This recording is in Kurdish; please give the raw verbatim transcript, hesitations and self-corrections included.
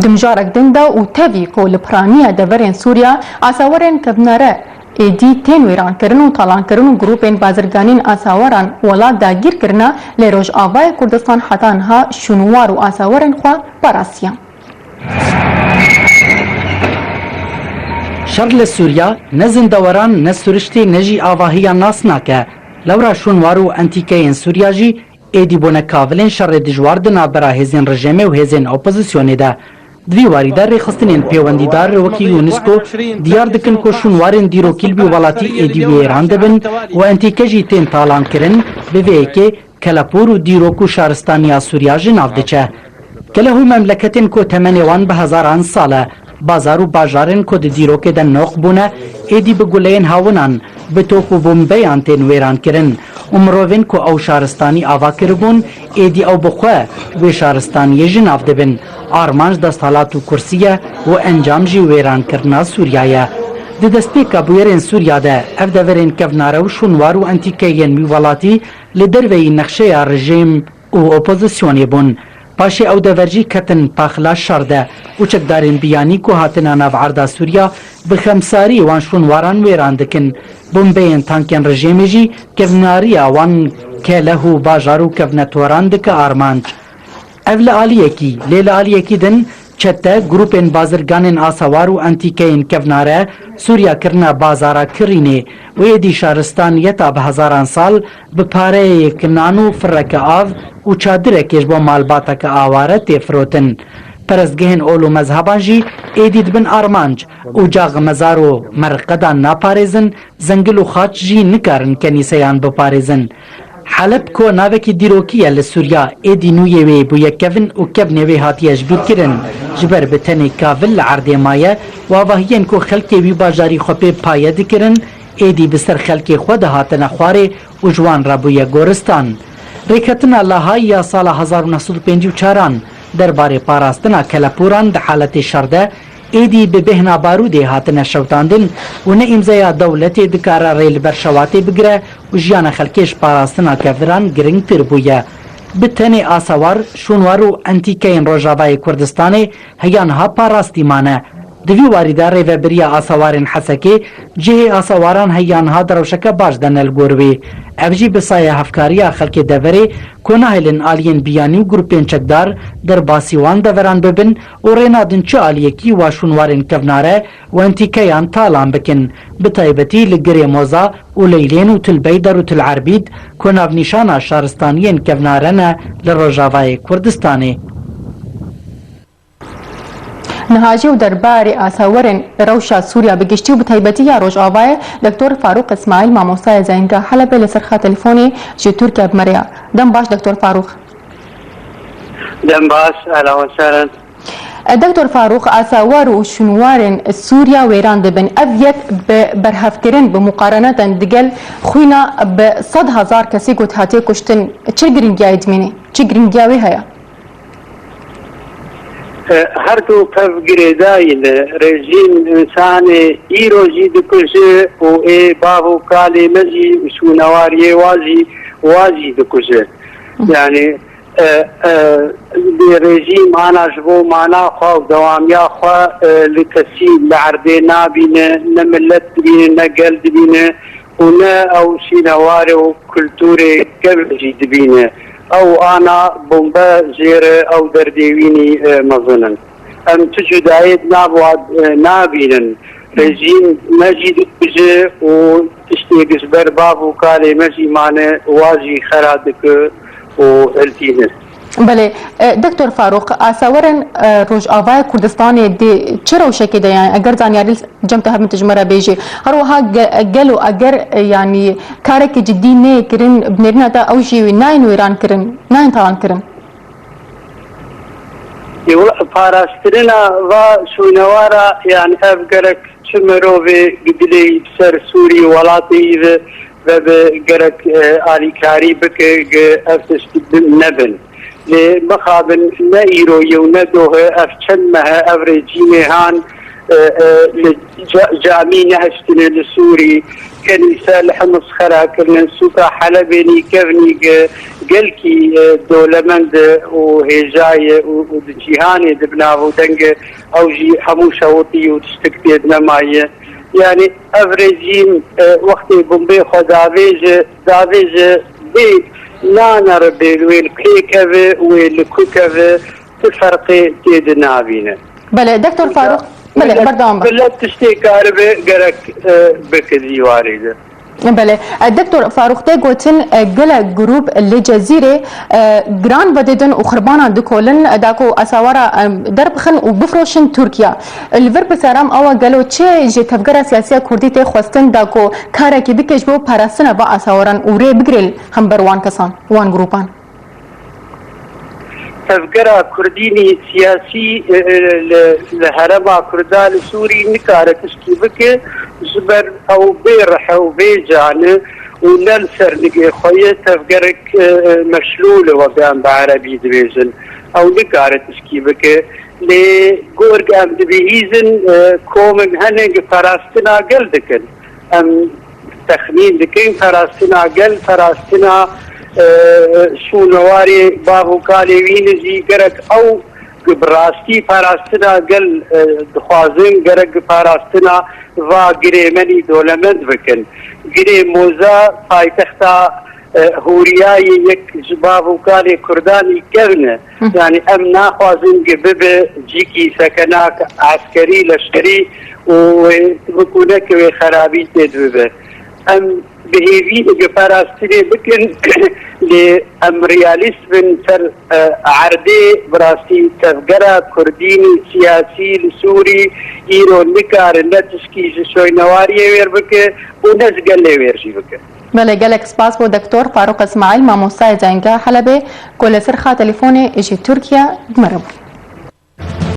Di mijarek din de û tevî ku li piraniya deverên Sûriya asawerên kevnare êdî tên wêrankirin û talankirin û grûpên bazirganên asaweran welat dagîr kirine, lê Rojavayê Kurdistan heta niha şûnwar û asawerên xwe parastiye. Şer li Sûriya ne zindeweran, ne siriştê, ne jî avahiya nas nake. Lewra şûnwar û entîkeyên Sûriya jî êdî bûne kavilên şerê dijwar di navbera hêzên rejêmê û hêzên opozisyonê de. Di vî warî de rêxistinên pêwendîdar wekî UNESCO diyar dikin ku şûnwarên dîrokî li wî welatî êdî wêran dibin û entîke jî tên talankirin, bi vê yekê kelepûr û dîrok û şaristaniya Sûriya ji nav diçe. Keleh û memleketên ku temenê wan bi hezaran sal e, bazar û bajarên ku di dîrokê de noq bûne, êdî bi guleyên hawinan, bi top û bombeyan tên wêrankirin û mirovên ku ew şaristanî ava kiribûn, êdî ew bi xwe wê şaristaniyê ji nav dibin. Armanc desthilat û kursî ye û encam jî wêrankirina Sûriya ye. Di destpêka bûyerên Sûriya de ev deverên kevnare û şûnwar û entîkeyên wî welatî li derveyî nexşeya rejîm û opozisyonê bûn. Paşê ew dever jî ketin paxila şer de û çekdarên biyanî ku hatine nav erda Sûriya bi xemsarî wan şûnwaran wêran dikin. Bombeyên tankên rejêmê jî kevnariya wan keleh û bajar û kevnetoran dike armanc. Ev li aliyekî, lê li aliyekî din çete, grûpên bazirganên asawar û entîkeyên kevnare Sûriya kirine bazara kirînê û êdî şaristan yeta bi hezaran sal bi pareyek nan û fireke av û çadirekê ji bo malbateke aware tê firotin. Perestgehên ol û mezheban jî êdî dibin armanc û cax mezar û merqedan naparêzin, zengil û xaç jî nikarin kenîseyan biparêzin. Heleb ku navekî dîrokî ye li Sûriya, êdî nûyê wê bûye kevin û kevnê wê hatiye jibîrkirin. Ji ber bi tenê kavil li erdê maye û avahiyên ku xelkê wî bajarî xwe pê paye dikirin, êdî bi ser xelkê xwe de hatine xwarê û ji wan re bûye goristan. Rêketina Lahayî ya sala hezar û neh sed û pêncî û çaran derbarê parastina kelepûran di haletê şer de êdî bi bêhna barûdê hatine şewitandin û ne îmzeya dewletê dikare rê li ber şewatê bigire û jiyana xelkê ji parastina kevniran giringtir bûye. Bi tenê asawar, şûnwar û entîkeyên Rojavayê Kurdistanê heya niha parastî mane. Di vî warî de rêvebiriya asawarên Hesekê cihê asawaran heya niha di rewşeke baş de ne li gor wê. Ev jî bi saya hevkariya xelkê deverê ku nahêlin aliyên biyanî û grûpên çekdar derbasî wan deveran bibin û rê nadin çi aliyekî wa şûnwarên kevnare û entîkeyan talan bikin, bi taybetî li Girê Moza û Leylên û Til Beyder û Til Erbîd ku navnîşana şaristaniyên kevnare ne li Rojavayê Kurdistanê. Niha jî û derbarê asawerên rewşa Sûriya bi giştî û bi taybetî ya Rojavayê, Doktor Farûq Îsmaîl, mamosta ya Zayîngeha Helebê, li ser xeta telefonê ji Tirkiye bi me re ya. Dem baş, Doktor Farûq. Dem baş, ehlen we sehlen. Doktor Farûq, asawar û şûnwarên Sûriya wêran dibin. Ev yek bi berhevkirin, bi muqareneten digel xwîna bi sed hezar kesî ku hatiye kuştin, çi giringiyayê dimîne? Çi giringiya wê heye? E, her du pev girêdayî ne. Rejîm însanê îro jî dikuje û ê bav û kalê me jî, şûnewariyê wa jî, wa jî dikuje. Yanî, e, e, lê rejîm ana ji bo mana xwe û dewamiya xwe, e, li kesî li erdê nabîne, ne milet dibîne, ne gel dibîne û ne ew şînewarê û kulturê kevin jî dibîne. Ew ana bombe jê re ew derdê wînî, e, mezin in. Em tu cudayê di nav wa, e, nabînin. Rejîm me jî dikuje û tiştê ji ber bav û kalê me jî mane, wa jî xera dike û hiltîne. Belê, e, Doktor Farûq, asawerên, e, Rojavayê Kurdistanê di çi rewşekê de, yani eger zanyarî cem te hebin tu ji me re bêjî. Her wiha ge-, gelo eger, e, yani karekî cidî neyê kirin, bi nêrîna te ew jî nayên wêran kirin, nayên talan kirin? Ê, wela parastirina va şûnewara, yani ev gerek çi mirovê gi dilê yî bi ser Sûrî welatê yî ve, ve bi gerek, e, alîkarî bike, gi ev tişt bi-, nebin. Lê mixabin ne îro ye û ne doh e, ev çend meh e, ev rejîmê han, e, e, li ca-, camî nehiştine li Sûrî, kenîse li Himis xera kirine, sûka Helebê nîkevnî ge-, gelkî, e, dolemend û hêja ye û, û di cîhanê di bi nav û deng e, ew jî hemû şewitî û tiştik tê di nemaye. Yani ev rejîm, e, wextê bombê xwe davêje, davêje bê nane re bê wê li kê keve, wê li ku keve, ti ferqê tê di nabîne. Belê, Doktor Farûq, belê, berdewam be. Millet tiştê karibe gerek, e, bike dîwarê de. Belê. E, Doktor Farûq, tê gotin, e, gelek grûp li Cezîrê, e, giran vedidin û xirbanan dikolin, e, da ku asawara, e, derbixin û bifroşin Tirkiye. Li vir pirsaram awa gelo çi ji tevgera siyasiya Kurdî tê xwestin da ku karekî bike ji bo parastina va asawaran û rê bigire hember wan kesan, wan grûpan? Tevgera Kurdînî siyasî, e, e, li, li herêma Kurda li Sûrî nikare tişkî bike, ji ber ew bê rih e û bê can e û ne li ser nigê xwe ye, tevgerek, e, e, meşlûl e, weke em bi erebî dibêjin. Ew nikare tişkî bike. Lê gorg em dibihîzin, e, komên hene gi parastina gel dikin. Em texmîn dikin, parastina gel, parastina, e, şûnewarê bav û kalê wî ne jî gerek ew ku bi rastî parastina gel, e, dixwazin, gerek bi parastina va girêmenî dolemend bikin. Girê Moza paytexta, e, Hûriyayê yek ji bav û kalê Kurdanî kevn e. Hı. Yani em naxwazin ki bibe cîkî sekenak eskerî, leşkerî û wê bikûne ki wê xerabî tê dibibe. Em bi hêvî dike parastinê bikin, lê em realîst bin ser, e, erdê, bi rastî tevgera Kurdînî siyasî li Sûrî îro nikare ne tişkî ji şoynewariyê wêr bike û ne ji gelê wêr jî bike. Belê, gelek spas bo Doktor Farûq Îsmaîl, mamostayê Caîngeha Helebê, ku li ser xa telefonê ji Tirkiye bi me re bû.